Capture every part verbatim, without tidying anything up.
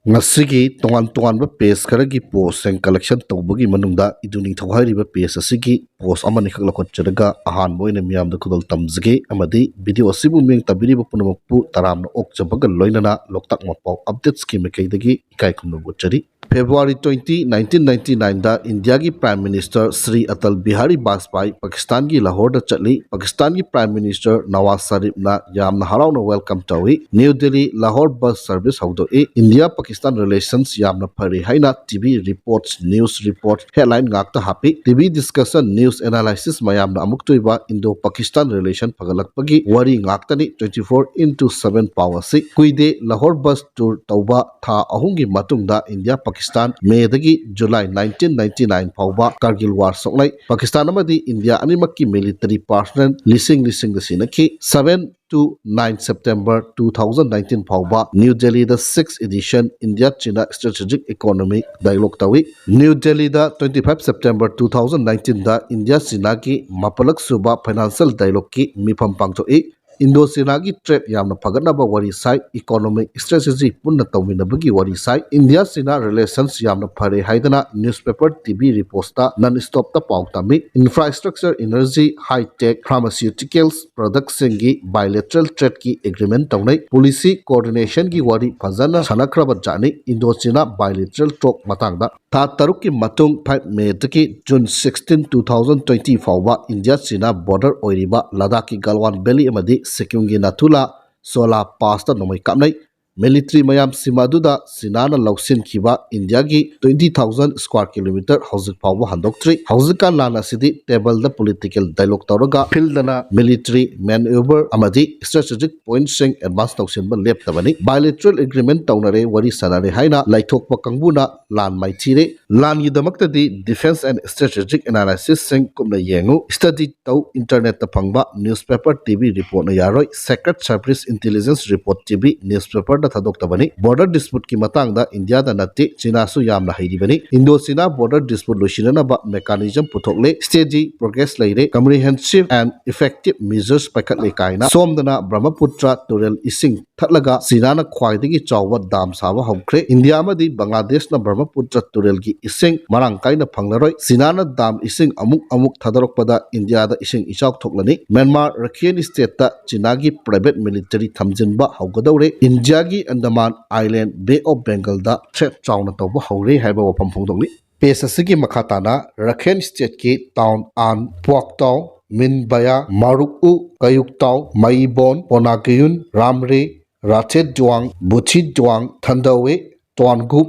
ꯉꯁꯤꯒꯤ ꯇꯣꯉꯥꯟ ꯇꯣꯉꯥꯟꯕ ꯄꯦꯖ ꯈꯔꯒꯤ ꯄꯣꯁꯁꯤꯡ ꯀꯂꯦꯛꯁꯟ ꯇꯧꯕꯒꯤ ꯃꯅꯨꯡꯗ ꯏꯗꯨ ꯅꯤꯡꯊꯧ ꯍꯥꯏꯔꯤꯕ ꯄꯦꯖ ꯑꯁꯤꯒꯤ ꯄꯣꯁ ꯑꯃꯅꯤꯈꯛ ꯂꯧꯈꯠꯆꯔꯒ ꯑꯍꯥꯟꯕ ꯑꯣꯏꯅ ꯃꯤꯌꯥꯝꯗ ꯈꯨꯗꯣꯜ ꯇꯝꯖꯒꯦ꯫ ꯑꯃꯗꯤ ꯚꯤꯗꯤꯑꯣ ꯑꯁꯤꯕꯨ ꯃꯤꯠꯌꯦꯡ ꯇꯝꯕꯤꯔꯤꯕ ꯄꯨꯝꯅꯃꯛꯄꯨ ꯇꯔꯥꯝꯅ ꯑꯣꯛꯆꯕꯒ ꯂꯣꯏꯅꯅ ꯂꯣꯛꯇꯥꯛ ꯃꯄꯥꯎ ꯑꯞꯗꯦꯠꯁꯀꯤ ꯃꯥꯏꯀꯩꯗꯒꯤ ꯏꯀꯥꯏ ꯈꯨꯝꯅꯕ ꯎꯠꯆꯔꯤ꯫ February twenty, nineteen ninety nineꯗ ꯏꯟꯗꯤꯌꯥꯒꯤ Prime Minister ꯁ꯭ꯔꯤ ꯑꯇꯜ ꯕꯤꯍꯥꯔꯤ ꯕꯥꯖꯄꯥꯏ ꯄꯥꯀꯤꯁꯇꯥꯟꯒꯤ ꯂꯥꯍꯣꯔꯗ ꯆꯠꯂꯤ꯫ ꯄꯥꯀꯤꯁꯇꯥꯟꯒꯤ Prime Minister ꯅꯋꯥꯖ ꯁꯔꯤꯐꯅ ꯌꯥꯝꯅ ꯍꯔꯥꯎꯅ welcome ꯇꯧꯏ꯫ New Delhi, Lahore bus service ꯍꯧꯗꯣꯛꯏ꯫ ꯏꯟꯗꯤꯌꯥ ꯄꯥꯀꯤꯁꯇꯥꯟ relations ꯌꯥꯝꯅ ꯐꯔꯦ ꯍꯥꯏꯅ TV reports, news report headline ꯉꯥꯛꯇ ꯍꯥꯞꯄꯤ꯫ ꯇꯤꯚꯤ discussion, news analysis ꯃꯌꯥꯝꯅ ꯑꯃꯨꯛꯇꯣꯏꯕ ꯏꯟꯗꯣ ꯄꯥꯀꯤꯁꯇꯥꯟ relation ꯐꯒꯠꯂꯛꯄꯒꯤ ꯋꯥꯔꯤ ꯉꯥꯛꯇꯅꯤ꯫ Twenty four into seven ꯄꯥꯎ ꯑꯁꯤ ꯀꯨꯏꯗꯦ꯫ ꯂꯥꯍꯣꯔ ꯕꯁ tour ꯇꯧꯕ ꯊꯥ ꯑꯍꯨꯝꯒꯤ ꯃꯇꯨꯡꯗ ꯏꯟꯗꯤꯌꯥ ꯄꯥꯀꯤꯁꯇꯥꯟ ꯃꯦꯗꯒꯤ ꯖꯨꯂꯥꯏ nineteen ninety nine ꯐꯥꯎꯕ ꯀꯥꯔꯒꯤꯜ ꯋꯥꯔ ꯁꯣꯛꯅꯩ꯫ ꯄꯥꯀꯤꯁꯇꯥꯟ ꯑꯃꯗꯤ ꯏꯟꯗꯤꯌꯥ ꯑꯅꯤꯃꯛꯀꯤ military personnel ꯂꯤꯁꯤꯡ ꯂꯤꯁꯤꯡꯗ ꯁꯤꯅꯈꯤ꯫ Seven to nine September two thousand nineteen ꯐꯥꯎꯕ ꯅ꯭ꯌꯨ ꯗꯦꯜꯂꯤꯗ six edition India China Strategic Economic Dialogue ꯇꯧꯏ꯫ ꯅ꯭ꯌꯨ ꯗꯦꯜꯂꯤꯗ twenty five September two thousand nineteenꯗ ꯏꯟꯗꯤꯌꯥ ꯆꯤꯅꯥꯒꯤ ꯃꯥꯄꯜꯂꯛ ꯁꯨꯕ financial dialogueꯀꯤ ꯃꯤꯐꯝ ꯄꯥꯡꯊꯣꯛꯏ꯫ ꯏꯟꯗꯣ ꯆꯤꯅꯥꯒꯤ trade ꯌꯥꯝꯅ ꯐꯒꯠꯅꯕ ꯋꯥꯔꯤ ꯁꯥꯏ, economic strategy ꯄꯨꯟꯅ ꯇꯧꯃꯤꯟꯅꯕꯒꯤ ꯋꯥꯔꯤ ꯁꯥꯏ꯫ ꯏꯟꯗꯤꯌꯥ ꯆꯤꯅꯥ relations ꯌꯥꯝꯅ ꯐꯔꯦ ꯍꯥꯏꯗꯅ newspaper, ꯇꯤꯚꯤ reportsꯇ non stopꯇ ꯄꯥꯎ ꯇꯝꯃꯤ꯫ Infrastructure, energy, high tech, pharmaceuticals productꯁꯤꯡꯒꯤ bilateral tradeꯀꯤ agreement ꯇꯧꯅꯩ꯫ Policy coordinationꯒꯤ ꯋꯥꯔꯤ ꯐꯖꯅ ꯁꯥꯟꯅꯈ꯭ꯔꯕ ꯖꯥꯠꯅꯤ ꯏꯟꯗꯣ ꯆꯤꯅꯥ bilateral talk ꯃꯇꯥꯡꯗ꯫ ꯊꯥ ꯇꯔꯨꯛꯀꯤ ꯃꯇꯨꯡ, five Mayꯗꯒꯤ June sixteen, two thousand twenty ꯐꯥꯎꯕ ꯏꯟꯗꯤꯌꯥ ꯆꯤꯅꯥ border ꯑꯣꯏꯔꯤꯕ ꯂꯗꯥꯈꯀꯤ ꯒꯜꯋꯥꯟ valley ꯑꯃꯗꯤ ꯁꯤꯛꯀꯤꯝꯒꯤ ꯅꯥꯊꯨꯂꯥ ꯁꯣꯂꯥ passꯇ ꯅꯣꯡꯃꯩ ꯀꯥꯞꯅꯩ꯫ Military ꯃꯌꯥꯝ ꯁꯤꯃ ꯑꯗꯨꯗ ꯆꯤꯅꯥꯅ ꯂꯧꯁꯤꯟꯈꯤꯕ ꯏꯟꯗꯤꯌꯥꯒꯤ twenty thousand square kilometre ꯍꯧꯖꯤꯛ ꯐꯥꯎꯕ ꯍꯟꯗꯣꯛꯇ꯭ꯔꯤ꯫ ꯍꯧꯖꯤꯛꯀꯥꯟ ꯂꯥꯟ ꯑꯁꯤꯗꯤ tableꯗ political dialogue ꯇꯧꯔꯒ fieldꯅ military maneuver ꯑꯃꯗꯤ strategic pointꯁꯤꯡ advance ꯇꯧꯁꯤꯟꯕ ꯂꯦꯞꯇꯕꯅꯤ꯫ Bilateral agreement ꯇꯧꯅꯔꯦ, ꯋꯥꯔꯤ ꯁꯥꯟꯅꯔꯦ ꯍꯥꯏꯅ ꯂꯩꯊꯣꯛꯄ ꯀꯥꯡꯕꯨꯅ ꯂꯥꯟ ꯃꯥꯏꯊꯤꯔꯦ꯫ ꯂꯥꯟꯒꯤꯗꯃꯛꯇꯗꯤ defence and strategic analysisꯁꯤꯡ ꯀꯨꯞꯅ ꯌꯦꯡꯉꯨ꯫ Study ꯇꯧ꯫ Internetꯇ ꯐꯪꯕ newspaper, ꯇꯤꯚꯤ reportꯅ ꯌꯥꯔꯣꯏ꯫ Secret Service intelligence report TV newspaperꯗ ꯊꯥꯗꯣꯛꯇꯕꯅꯤ꯫ Border disputeꯀꯤ ꯃꯇꯥꯡꯗ ꯏꯟꯗꯤꯌꯥꯗ ꯅꯠꯇꯦ, ꯆꯤꯅꯥꯁꯨ ꯌꯥꯝꯅ ꯍꯩꯔꯤꯕꯅꯤ꯫ ꯏꯟꯗꯣ ꯆꯤꯅꯥ border dispute ꯂꯣꯏꯁꯤꯟꯅꯅꯕ mechanism ꯄꯨꯊꯣꯛꯂꯦ꯫ Steady progress ꯂꯩꯔꯦ꯫ Comprehensive and effective measures ꯄꯥꯏꯈꯠꯂꯦ ꯀꯥꯏꯅ꯫ ꯁꯣꯝꯗꯅ ꯕ꯭ꯔꯍꯃꯄꯨꯇ꯭ꯔ ꯇꯨꯔꯦꯜ ꯏꯁꯤꯡ ꯊꯠꯂꯒ ꯆꯤꯅꯥꯅ ꯈ꯭ꯋꯥꯏꯗꯒꯤ ꯆꯥꯎꯕ ꯗꯥꯝ ꯁꯥꯕ ꯍꯧꯈ꯭ꯔꯦ꯫ ꯏꯟꯗꯤꯌꯥ ꯑꯃꯗꯤ ꯕꯪꯒ꯭ꯂꯥꯗꯦꯁꯅ ꯕ꯭ꯔꯍ꯭ꯃꯄꯨꯇ꯭ꯔ ꯇꯨꯔꯦꯜꯒꯤ ꯏꯁꯤꯡ ꯃꯔꯥꯡ ꯀꯥꯏꯅ ꯐꯪꯂꯔꯣꯏ꯫ ꯆꯤꯅꯥꯅ ꯗꯥꯝ ꯏꯁꯤꯡ ꯑꯃꯨꯛ ꯑꯃꯨꯛ ꯊꯥꯗꯣꯔꯛꯄꯗ ꯏꯟꯗꯤꯌꯥꯗ ꯏꯁꯤꯡ ꯏꯆꯥꯎ ꯊꯣꯛꯂꯅꯤ꯫ ꯃ꯭ꯌꯥꯟꯃꯥꯔ ꯔꯈꯦꯟ ꯁ꯭ꯇꯦꯠꯇ ꯆꯤꯅꯥꯒꯤ ꯄ꯭ꯔꯥꯏꯚꯦꯠ ꯃꯤꯂꯤꯇꯔꯤ ꯊꯝꯖꯤꯟꯕ ꯍꯧꯒꯗꯧꯔꯦ꯫ ꯏꯟꯗꯤꯌꯥꯒꯤ ꯑꯟꯗꯃꯥꯟ ꯑꯥꯏꯂꯦꯟ ꯕꯦ ꯑꯣꯐ ꯕꯦꯡꯒꯜꯗ ꯊ꯭ꯔꯦꯠ ꯆꯥꯎꯅ ꯇꯧꯕ ꯍꯧꯔꯦ ꯍꯥꯏꯕ ꯋꯥꯐꯝ ꯐꯣꯡꯗꯣꯛꯂꯤ꯫ ꯄꯦꯖ ꯑꯁꯤꯒꯤ ꯃꯈꯥ ꯇꯥꯅ ꯔꯈꯦꯟ ꯁ꯭ꯇꯦꯠꯀꯤ ꯇꯥꯎꯟ ꯑꯥꯟ, ꯄ꯭ꯋꯥꯛꯇꯥꯎ, ꯃꯤꯟꯕꯌꯥ, ꯃꯥꯔꯨꯛꯎ, ꯀꯌꯨꯛꯇꯥꯎ, ꯃꯌꯤꯕꯣꯟ, ꯄꯣꯅꯥꯀꯌꯨꯟ, ꯔꯥꯝꯔꯦ, ꯔꯥꯊꯦꯠ ꯖꯨꯋꯥꯡ, ꯕꯨꯊꯤꯠ ꯖꯨꯋꯥꯡ, ꯊꯟꯗꯧꯋꯦ, ꯇ꯭ꯋꯥꯟꯒꯨꯞ,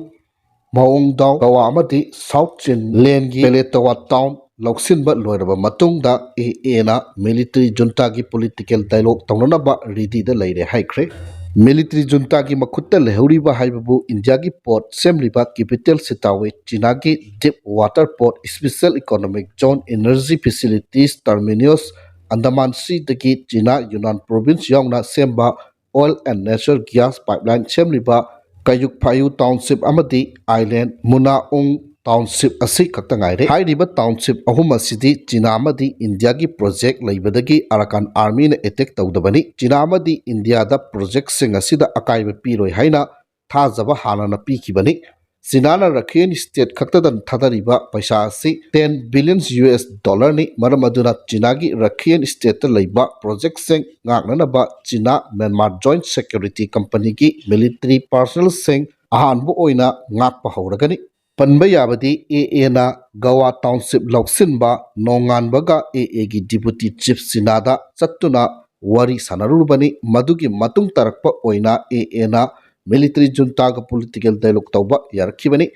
ꯃꯑꯣꯡꯗꯥꯎ, ꯒꯋꯥ ꯑꯃꯗꯤ ꯁꯥꯎꯠ ꯆꯤꯟ ꯂꯦꯟꯒꯤ ꯄꯦꯂꯦꯇꯋꯥ ꯇꯥꯎꯟ ꯂꯧꯁꯤꯟꯕ ꯂꯣꯏꯔꯕ ꯃꯇꯨꯡꯗ ꯑꯦ ꯑꯦꯅ ꯃꯤꯂꯤꯇꯔꯤ ꯖꯨꯟꯇꯥꯒꯤ ꯄꯣꯂꯤꯇꯤꯀꯦꯜ ꯗꯥꯏꯂꯣꯒ ꯇꯧꯅꯅꯕ ꯔꯦꯗꯤꯗ ꯂꯩꯔꯦ ꯍꯥꯏꯈ꯭ꯔꯦ꯫ ꯃꯤꯂꯤꯇꯔꯤ ꯖꯨꯟꯇꯥꯒꯤ ꯃꯈꯨꯠꯇ ꯂꯩꯍꯧꯔꯤꯕ ꯍꯥꯏꯕꯕꯨ ꯏꯟꯗꯤꯌꯥꯒꯤ ꯄꯣꯔꯠ ꯁꯦꯝꯂꯤꯕ ꯀꯦꯄꯤꯇꯦꯜ ꯁꯤꯇꯥꯋꯦ, ꯆꯤꯅꯥꯒꯤ deep water port, special economic zone, energy facilities, terminals, Andaman ꯁꯤꯗꯒꯤ ꯆꯤꯅꯥ ꯌꯨꯅꯥꯟ ꯄ꯭ꯔꯣꯚꯤꯟꯁ ꯌꯥꯎꯅ ꯁꯦꯝꯕ oil and natural gas pipeline ꯁꯦꯝꯂꯤꯕ ꯀꯌꯨꯛ ꯐꯥꯌꯨ ꯇꯥꯎꯟꯁꯤꯞ ꯑꯃꯗꯤ ꯑꯥꯏꯂꯦꯟ ꯃꯨꯅꯥꯎꯡ ꯇꯥꯎꯟꯁꯤꯞ ꯑꯁꯤ ꯈꯛꯇ ꯉꯥꯏꯔꯦ꯫ ꯍꯥꯏꯔꯤꯕ ꯇꯥꯎꯟꯁꯤꯞ ꯑꯍꯨꯝ ꯑꯁꯤꯗꯤ ꯆꯤꯅꯥ ꯑꯃꯗꯤ ꯏꯟꯗꯤꯌꯥꯒꯤ ꯄ꯭ꯔꯣꯖꯦꯛ ꯂꯩꯕꯗꯒꯤ ꯑꯔꯥꯀꯥꯟ ꯑꯥꯔꯃꯤꯅ ꯑꯦꯇꯦꯛ ꯇꯧꯗꯕꯅꯤ꯫ ꯆꯤꯅꯥ ꯑꯃꯗꯤ ꯏꯟꯗꯤꯌꯥꯗ ꯄ꯭ꯔꯣꯖꯦꯛꯁꯤꯡ ꯑꯁꯤꯗ ꯑꯀꯥꯏꯕ ꯄꯤꯔꯣꯏ ꯍꯥꯏꯅ ꯊꯥꯖꯕ ꯍꯥꯟꯅꯅ ꯄꯤꯈꯤꯕꯅꯤ꯫ ꯆꯤꯅꯥꯅ ꯔꯈꯦꯟ ꯁ꯭ꯇꯦꯠ ꯈꯛꯇꯗ ꯊꯥꯗꯔꯤꯕ ꯄꯩꯁꯥ ꯑꯁꯤ ꯇꯦꯟ ꯕꯤꯂꯤꯌꯟ ꯌꯨ ꯑꯦꯁ ꯗꯣꯂꯔꯅꯤ꯫ ꯃꯔꯝ ꯑꯗꯨꯅ ꯆꯤꯅꯥꯒꯤ ꯔꯈꯦꯟ ꯁ꯭ꯇꯦꯠꯇ ꯂꯩꯕ ꯄ꯭ꯔꯣꯖꯦꯛꯁꯤꯡ ꯉꯥꯛꯅꯅꯕ ꯆꯤꯅꯥ ꯃ꯭ꯌꯥꯟꯃꯥꯔ ꯖꯣꯏꯟꯠ ꯁꯦꯀ꯭ꯌꯨꯔꯤꯇꯤ ꯀꯝꯄꯅꯤꯒꯤ ꯃꯤꯂꯤꯇꯔꯤ ꯄꯥꯔꯁꯅꯦꯜꯁꯤꯡ ꯑꯍꯥꯟꯕ ꯑꯣꯏꯅ ꯉꯥꯛꯄ ꯍꯧꯔꯒꯅꯤ꯫ ꯄꯟꯕ ꯌꯥꯕꯗꯤ, ꯑꯦ ꯑꯦꯅ ꯒꯋꯥ ꯇꯥꯎꯟꯁꯤꯞ ꯂꯧꯁꯤꯟꯕ ꯅꯣꯡꯉꯥꯟꯕꯒ ꯑꯦ ꯑꯦꯒꯤ ꯗꯤꯄꯨꯇꯤ ꯆꯤꯐ ꯆꯤꯅꯥꯗ ꯆꯠꯇꯨꯅ ꯋꯥꯔꯤ ꯁꯥꯟꯅꯔꯨꯔꯕꯅꯤ꯫ ꯃꯗꯨꯒꯤ ꯃꯇꯨꯡ ꯇꯥꯔꯛꯄ ꯑꯣꯏꯅ ꯑꯦ ꯑꯦꯅ ꯃꯤꯂꯤꯇꯔꯤ ꯖꯨꯟꯇꯥꯒ ꯄꯣꯂꯤꯇꯤꯀꯦꯜ ꯗꯥꯏꯂꯣꯒ ꯇꯧꯕ ꯌꯥꯔꯛꯈꯤꯕꯅꯤ꯫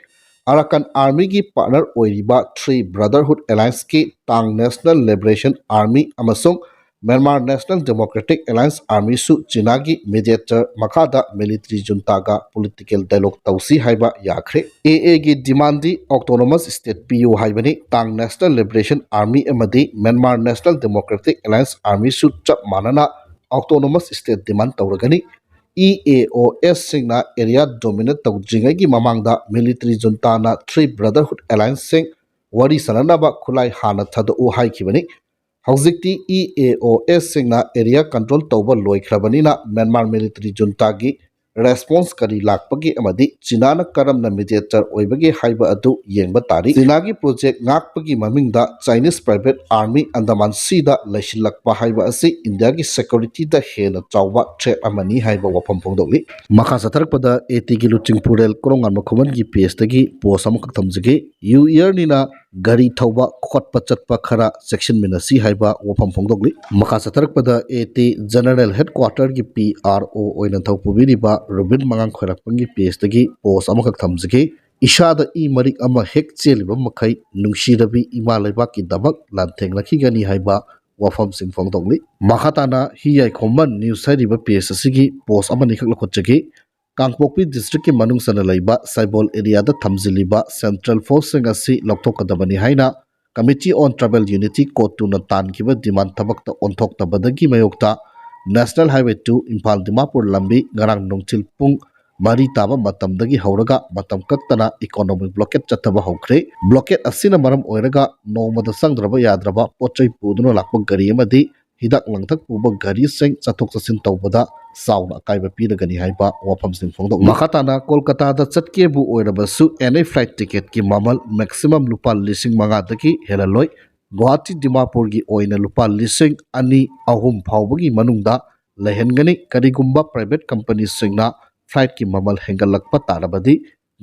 ꯑꯔꯥꯀꯥꯟ ꯑꯥꯔꯃꯤꯒꯤ ꯄꯥꯔꯠꯅꯔ ꯑꯣꯏꯔꯤꯕ ꯊ꯭ꯔꯤ ꯕ꯭ꯔꯗꯔꯍꯨꯗ ꯑꯦꯂꯥꯌꯟꯁꯀꯤ ꯇꯥꯡ ꯅꯦꯁꯅꯦꯜ ꯂꯤꯕꯔꯦꯁꯟ ꯑꯥꯔꯃꯤ ꯑꯃꯁꯨꯡ ꯃ꯭ꯌꯥꯟꯃꯥꯔ ꯅꯦꯁꯅꯦꯜ ꯗꯦꯃꯣꯀ꯭ꯔꯦꯇꯤꯛ ꯑꯦꯂꯥꯌꯟꯁ ꯑꯥꯔꯃꯤꯁꯨ ꯆꯤꯅꯥꯒꯤ ꯃꯤꯗꯤꯌꯦꯇꯔ ꯃꯈꯥꯗ ꯃꯤꯂꯤꯇꯔꯤ ꯖꯨꯟꯇꯥꯒ ꯄꯣꯂꯤꯇꯤꯀꯦꯜ ꯗꯥꯏꯂꯣꯒ ꯇꯧꯁꯤ ꯍꯥꯏꯕ ꯌꯥꯈ꯭ꯔꯦ꯫ ꯑꯦ ꯑꯦꯒꯤ ꯗꯤꯃꯥꯟꯗꯤ ꯑꯣꯇꯣꯅꯣꯃꯁ ꯁ꯭ꯇꯦꯠ ꯄꯤꯌꯨ ꯍꯥꯏꯕꯅꯤ꯫ ꯇꯥꯡ ꯅꯦꯁꯅꯦꯜ ꯂꯤꯕꯔꯦꯁꯟ ꯑꯥꯔꯃꯤ ꯑꯃꯗꯤ ꯃ꯭ꯌꯥꯟꯃꯥꯔ ꯅꯦꯁꯅꯦꯜ ꯗꯦꯃꯣꯀ꯭ꯔꯦꯇꯤꯛ ꯑꯦꯂꯥꯌꯟꯁ ꯑꯥꯔꯃꯤꯁꯨ ꯆꯞ ꯃꯥꯟꯅꯅ ꯑꯣꯇꯣꯅꯣꯃꯁ ꯁ꯭ꯇꯦꯠ ꯗꯤꯃꯥꯟ ꯇꯧꯔꯒꯅꯤ꯫ ꯏ ꯑꯦ ꯑꯣ ꯑꯦꯁꯁꯤꯡꯅ ꯑꯦꯔꯤꯌꯥ ꯗꯣꯃꯤꯅꯦꯠ ꯇꯧꯗ꯭ꯔꯤꯉꯩꯒꯤ ꯃꯃꯥꯡꯗ ꯃꯤꯂꯤꯇꯔꯤ ꯖꯨꯟꯇꯥꯅ ꯊ꯭ꯔꯤ ꯕ꯭ꯔꯗꯔꯍꯨꯗ ꯑꯦꯂꯥꯌꯟꯁꯁꯤꯡ ꯋꯥꯔꯤ ꯁꯥꯟꯅꯅꯕ ꯈꯨꯠꯂꯥꯏ ꯍꯥꯟꯅ ꯊꯥꯗꯣꯛꯎ ꯍꯥꯏꯈꯤꯕꯅꯤ꯫ ꯍꯧꯖꯤꯛꯇꯤ ꯏ ꯑꯦ ꯑꯣ ꯑꯦꯁꯁꯤꯡꯅ ꯑꯦꯔꯤꯌꯥ ꯀꯟꯇ꯭ꯔꯣꯜ ꯇꯧꯕ ꯂꯣꯏꯈ꯭ꯔꯕꯅꯤꯅ ꯃ꯭ꯌꯥꯟꯃꯥꯔ ꯃꯤꯂꯤꯇꯔꯤ ꯖꯨꯟꯇꯥꯒꯤ ꯔꯦꯁꯄꯣꯟꯁ ꯀꯔꯤ ꯂꯥꯛꯄꯒꯦ ꯑꯃꯗꯤ ꯆꯤꯅꯥꯅ ꯀꯔꯝꯅ ꯃꯤꯗꯤꯌꯦꯇꯔ ꯑꯣꯏꯕꯒꯦ ꯍꯥꯏꯕ ꯑꯗꯨ ꯌꯦꯡꯕ ꯇꯥꯔꯤ꯫ ꯆꯤꯅꯥꯒꯤ ꯄ꯭ꯔꯣꯖꯦꯛ ꯉꯥꯛꯄꯒꯤ ꯃꯃꯤꯡꯗ ꯆꯥꯏꯅꯤꯁ ꯄ꯭ꯔꯥꯏꯚꯦꯠ ꯑꯥꯔꯃꯤ ꯑꯟꯗꯃꯥꯟ ꯁꯤꯗ ꯂꯩꯁꯤꯜꯂꯛꯄ ꯍꯥꯏꯕ ꯑꯁꯤ ꯏꯟꯗꯤꯌꯥꯒꯤ ꯁꯦꯀ꯭ꯌꯨꯔꯤꯇꯤꯗ ꯍꯦꯟꯅ ꯆꯥꯎꯕ ꯊ꯭ꯔꯦꯠ ꯑꯃꯅꯤ ꯍꯥꯏꯕ ꯋꯥꯐꯝ ꯐꯣꯡꯗꯣꯛꯂꯤ꯫ ꯃꯈꯥ ꯆꯠꯊꯔꯛꯄꯗ ꯑꯦ ꯇꯤꯒꯤ ꯂꯨꯆꯤꯡꯄꯨꯔꯦꯜ ꯀꯣꯔꯣꯉꯥꯟꯕ ꯈꯨꯃꯟꯒꯤ ꯄꯦꯖꯇꯒꯤ ꯄꯣꯁ ꯑꯃꯈꯛ ꯊꯝꯖꯒꯦ꯫ ꯌꯨ ꯏꯌꯔꯅꯤꯅ ꯒꯥꯔꯤ ꯊꯧꯕ ꯈꯣꯠꯄ ꯆꯠꯄ ꯈꯔ ꯆꯦꯛꯁꯤꯟꯃꯤꯟꯅꯁꯤ ꯍꯥꯏꯕ ꯋꯥꯐꯝ ꯐꯣꯡꯗꯣꯛꯂꯤ꯫ ꯃꯈꯥ ꯆꯠꯊꯔꯛꯄꯗ ꯑꯦ ꯇꯤ ꯖꯦꯅꯔꯦꯜ ꯍꯦꯗꯀ꯭ꯋꯥꯇꯔꯒꯤ ꯄꯤ ꯑꯥꯔ ꯑꯣ ꯑꯣꯏꯅ ꯊꯧ ꯄꯨꯕꯤꯔꯤꯕ ꯔꯨꯕꯤꯟ ꯃꯉꯥꯡ ꯈ꯭ꯋꯥꯏꯔꯥꯛꯄꯝꯒꯤ ꯄꯦꯖꯇꯒꯤ ꯄꯣꯁ ꯑꯃꯈꯛ ꯊꯝꯖꯒꯦ꯫ ꯏꯁꯥꯗ ꯏ ꯃꯔꯤꯛ ꯑꯃ ꯍꯦꯛ ꯆꯦꯜꯂꯤꯕ ꯃꯈꯩ ꯅꯨꯡꯁꯤꯔꯕꯤ ꯏꯃꯥ ꯂꯩꯕꯥꯛꯀꯤꯗꯃꯛ ꯂꯥꯟꯊꯦꯡꯅꯈꯤꯒꯅꯤ ꯍꯥꯏꯕ ꯋꯥꯐꯝꯁꯤꯡ ꯐꯣꯡꯗꯣꯛꯂꯤ꯫ ꯃꯈꯥ ꯇꯥꯅ ꯍꯤ ꯌꯥꯏꯈꯣꯝꯕꯟ ꯅ꯭ꯌꯨꯁ ꯍꯥꯏꯔꯤꯕ ꯄꯦꯖ ꯑꯁꯤꯒꯤ ꯄꯣꯁ ꯑꯃꯅꯤꯈꯛ ꯂꯧꯈꯠꯆꯒꯦ꯫ ꯀꯥꯡꯄꯣꯛꯄꯤ ꯗꯤꯁꯇ꯭ꯔꯤꯛꯀꯤ ꯃꯅꯨꯡ ꯆꯟꯅ ꯂꯩꯕ ꯁꯥꯏꯕꯣꯜ ꯑꯦꯔꯤꯌꯥꯗ ꯊꯝꯖꯤꯜꯂꯤꯕ ꯁꯦꯟꯇ꯭ꯔꯦꯜ ꯐꯣꯔꯁꯁꯤꯡ ꯑꯁꯤ ꯂꯧꯊꯣꯛꯀꯗꯕꯅꯤ ꯍꯥꯏꯅ Committee on Tribal Unity ꯀꯣꯇꯨꯅ ꯇꯥꯟꯈꯤꯕ ꯗꯤꯃꯥꯟ ꯊꯕꯛꯇ ꯑꯣꯟꯊꯣꯛꯇꯕꯗꯒꯤ ꯃꯥꯌꯣꯛꯇ National Highway two Imphal Dimapur ꯂꯝꯕꯤ ꯉꯔꯥꯡ ꯅꯨꯡꯊꯤꯜ ꯄꯨꯡ ꯃꯔꯤ ꯇꯥꯕ ꯃꯇꯝꯗꯒꯤ ꯍꯧꯔꯒ ꯃꯇꯝ ꯀꯛꯇꯅ economic blockade ꯆꯠꯊꯕ ꯍꯧꯈ꯭ꯔꯦ꯫ Blockade ꯑꯁꯤꯅ ꯃꯔꯝ ꯑꯣꯏꯔꯒ ꯅꯣꯡꯃꯗ ꯆꯪꯗ꯭ꯔꯕ ꯌꯥꯗ꯭ꯔꯕ ꯄꯣꯠ ꯆꯩ ꯄꯨꯗꯨꯅ ꯂꯥꯛꯄ ꯒꯥꯔꯤ ꯑꯃꯗꯤ ꯍꯤꯗꯥꯛ ꯂꯥꯡꯊꯛ ꯄꯨꯕ ꯒꯥꯔꯤꯁꯤꯡ ꯆꯠꯊꯣꯛ ꯆꯠꯁꯤꯟ ꯇꯧꯕꯗ ꯆꯥꯎꯅ ꯑꯀꯥꯏꯕ ꯄꯤꯔꯒꯅꯤ ꯍꯥꯏꯕ ꯋꯥꯐꯝꯁꯤꯡ ꯐꯣꯡꯗꯣꯛꯂꯤ꯫ ꯃꯈꯥ ꯇꯥꯅ ꯀꯣꯜꯀꯇꯥꯗ ꯆꯠꯀꯦꯕꯨ ꯑꯣꯏꯔꯕꯁꯨ any flight ticketꯀꯤ ꯃꯃꯜ maximum ꯂꯨꯄꯥ ꯂꯤꯁꯤꯡ ꯃꯉꯥꯗꯒꯤ ꯍꯦꯜꯍꯜꯂꯣꯏ꯫ ꯒꯨꯋꯥꯍꯥꯇꯤ ꯗꯤꯃꯥꯄꯨꯔꯒꯤ ꯑꯣꯏꯅ ꯂꯨꯄꯥ ꯂꯤꯁꯤꯡ ꯑꯅꯤ ꯑꯍꯨꯝ ꯐꯥꯎꯕꯒꯤ ꯃꯅꯨꯡꯗ ꯂꯩꯍꯟꯒꯅꯤ꯫ ꯀꯔꯤꯒꯨꯝꯕ private companyꯁꯤꯡꯅ flightꯀꯤ ꯃꯃꯜ ꯍꯦꯟꯒꯠꯂꯛꯄ ꯇꯥꯔꯕꯗꯤ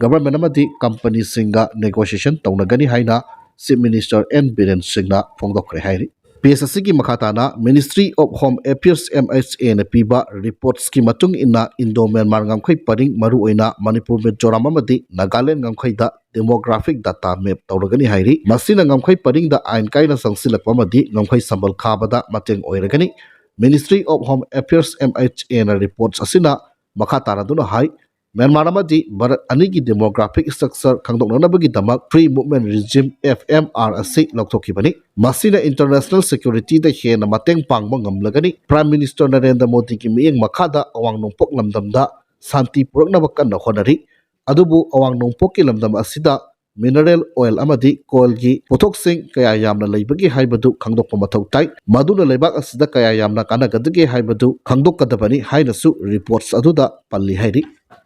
government ꯑꯃꯗꯤ companyꯁꯤꯡꯒ negotiation ꯇꯧꯅꯒꯅꯤ ꯍꯥꯏꯅ Chief Minister N ꯕꯤꯔꯦꯟ ꯁꯤꯡꯅ ꯐꯣꯡꯗꯣꯛꯈ꯭ꯔꯦ ꯍꯥꯏꯔꯤ꯫ ꯄꯦꯖ ꯑꯁꯤꯒꯤ ꯃꯈꯥ ꯇꯥꯅ Ministry of Home Affairs M H Aꯅ ꯄꯤꯕ reportsꯀꯤ ꯃꯇꯨꯡ ꯏꯟꯅ Indo Myanmar ꯉꯝꯈꯩ ꯄꯔꯤꯡ, ꯃꯔꯨꯑꯣꯏꯅ ꯃꯅꯤꯄꯨꯔ, ꯃꯤꯖꯣꯔꯥꯝ ꯑꯃꯗꯤ ꯅꯥꯒꯥꯂꯦꯟ ꯉꯝꯈꯩꯗ demographic data map ꯇꯧꯔꯒꯅꯤ ꯍꯥꯏꯔꯤ꯫ ꯃꯁꯤꯅ ꯉꯝꯈꯩ ꯄꯔꯤꯡꯗ ꯑꯥꯏꯟ ꯀꯥꯏꯅ ꯆꯪꯁꯤꯜꯂꯛꯄ ꯑꯃꯗꯤ ꯉꯝꯈꯩ ꯁꯝꯕꯜ ꯈꯥꯕꯗ ꯃꯇꯦꯡ ꯑꯣꯏꯔꯒꯅꯤ꯫ Ministry of Home Affairs M H Aꯅ reports ꯑꯁꯤꯅ ꯃꯈꯥ ꯇꯥꯔꯗꯨꯅ ꯍꯥꯏ, ꯃ꯭ꯌꯥꯟꯃꯥꯔ ꯑꯃꯗꯤ ꯚꯥꯔꯠ ꯑꯅꯤꯒꯤ demographic structure ꯈꯪꯗꯣꯛꯅꯅꯕꯒꯤꯗꯃꯛ Free Movement Regime F M R ꯑꯁꯤ ꯂꯧꯊꯣꯛꯈꯤꯕꯅꯤ꯫ ꯃꯁꯤꯅ international securityꯗ ꯍꯦꯟꯅ ꯃꯇꯦꯡ ꯄꯥꯡꯕ ꯉꯝꯂꯒꯅꯤ꯫ Prime Minister ꯅꯔꯦꯟꯗ꯭ꯔ ꯃꯣꯗꯤꯒꯤ ꯃꯤꯠꯌꯦꯡ ꯃꯈꯥꯗ ꯑꯋꯥꯡ ꯅꯣꯡꯄꯣꯛ ꯂꯝꯗꯝꯗ ꯁꯥꯟꯇꯤ ꯄꯨꯔꯛꯅꯕ ꯀꯟꯅ ꯍꯣꯠꯅꯔꯤ꯫ ꯑꯗꯨꯕꯨ ꯑꯋꯥꯡ ꯅꯣꯡꯄꯣꯛꯀꯤ ꯂꯝꯗꯝ ꯑꯁꯤꯗ ꯃꯤꯅꯔꯦꯜ ꯑꯣꯏꯜ ꯑꯃꯗꯤ ꯀꯣꯏꯜꯒꯤ ꯄꯣꯠꯊꯣꯛꯁꯤꯡ ꯀꯌꯥ ꯌꯥꯝꯅ ꯂꯩꯕꯒꯦ ꯍꯥꯏꯕꯗꯨ ꯈꯪꯗꯣꯛꯄ ꯃꯊꯧ ꯇꯥꯏ꯫ ꯃꯗꯨꯅ ꯂꯩꯕꯥꯛ ꯑꯁꯤꯗ ꯀꯌꯥ ꯌꯥꯝꯅ ꯀꯥꯟꯅꯒꯗꯒꯦ ꯍꯥꯏꯕꯗꯨ ꯈꯪꯗꯣꯛꯀꯗꯕꯅꯤ ꯍꯥꯏꯅꯁꯨ ꯔꯤꯄꯣꯔꯠꯁ ꯑꯗꯨꯗ ꯄꯜꯂꯤ ꯍꯥꯏꯔꯤ꯫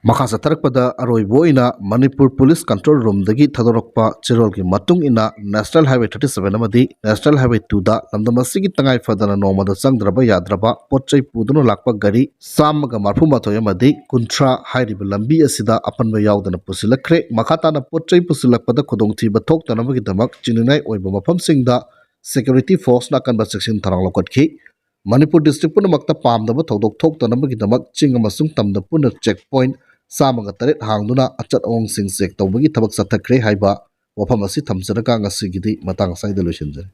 ꯃꯈꯥ ꯆꯠꯊꯔꯛꯄꯗ ꯑꯔꯣꯏꯕ ꯑꯣꯏꯅ ꯃꯅꯤꯄꯨꯔ ꯄꯨꯂꯤꯁ ꯀꯟꯇ꯭ꯔꯣꯜ ꯔꯨꯝꯗꯒꯤ ꯊꯥꯗꯣꯔꯛꯄ ꯆꯦꯔꯣꯜꯒꯤ ꯃꯇꯨꯡ ꯏꯟꯅ ꯅꯦꯁꯅꯦꯜ ꯍꯥꯏꯋꯦ ꯊꯥꯔꯇꯤ ꯁꯚꯦꯟ ꯑꯃꯗꯤ ꯅꯦꯁꯅꯦꯜ ꯍꯥꯏꯋꯦ ꯇꯨꯗ ꯂꯝꯗꯝ ꯑꯁꯤꯒꯤ ꯇꯉꯥꯏ ꯐꯗꯅ ꯅꯣꯡꯃꯗ ꯆꯪꯗ꯭ꯔꯕ ꯌꯥꯗ꯭ꯔꯕ ꯄꯣꯠ ꯆꯩ ꯄꯨꯗꯨꯅ ꯂꯥꯛꯄ ꯒꯥꯔꯤ ꯆꯥꯝꯃꯒ ꯃꯔꯐꯨ ꯃꯥꯊꯣꯏ ꯑꯃꯗꯤ ꯀꯨꯟꯊ꯭ꯔꯥ ꯍꯥꯏꯔꯤꯕ ꯂꯝꯕꯤ ꯑꯁꯤꯗ ꯑꯄꯟꯕ ꯌꯥꯎꯗꯅ ꯄꯨꯁꯤꯜꯂꯛꯈ꯭ꯔꯦ꯫ ꯃꯈꯥ ꯇꯥꯅ ꯄꯣꯠ ꯆꯩ ꯄꯨꯁꯤꯜꯂꯛꯄꯗ ꯈꯨꯗꯣꯡꯊꯤꯕ ꯊꯣꯛꯇꯅꯕꯒꯤꯗꯃꯛ ꯆꯤꯡꯅꯅꯤꯡꯉꯥꯏ ꯑꯣꯏꯕ ꯃꯐꯝꯁꯤꯡꯗ ꯁꯦꯀ꯭ꯌꯨꯔꯤꯇꯤ ꯐꯣꯔꯁꯅ ꯑꯀꯟꯕ ꯆꯦꯛꯁꯤꯟ ꯊꯧꯔꯥꯡ ꯂꯧꯈꯠꯈꯤ꯫ ꯃꯅꯤꯄꯨꯔ ꯗꯤꯁꯇ꯭ꯔꯤꯛ ꯄꯨꯝꯅꯃꯛꯇ ꯄꯥꯝꯗꯕ ꯊꯧꯗꯣꯛ ꯊꯣꯛꯇꯅꯕꯒꯤꯗꯃꯛ ꯆꯤꯡ ꯑꯃꯁꯨꯡ ꯇꯝꯗ ꯄꯨꯟꯅ ꯆꯦꯛ ꯄꯣꯏꯟ ꯆꯥꯝꯃꯒ ꯇꯔꯦꯠ ꯍꯥꯡꯗꯨꯅ ꯑꯆꯠ ꯑꯋꯣꯡꯁꯤꯡ ꯆꯦꯛ ꯇꯧꯕꯒꯤ ꯊꯕꯛ ꯆꯠꯊꯈ꯭ꯔꯦ ꯍꯥꯏꯕ ꯋꯥꯐꯝ ꯑꯁꯤ ꯊꯝꯖꯔꯒ ꯉꯁꯤꯒꯤꯗꯤ ꯃꯇꯥꯡ ꯑꯁ꯭ꯋꯥꯏꯗ ꯂꯣꯏꯁꯤꯟꯖꯔꯦ꯫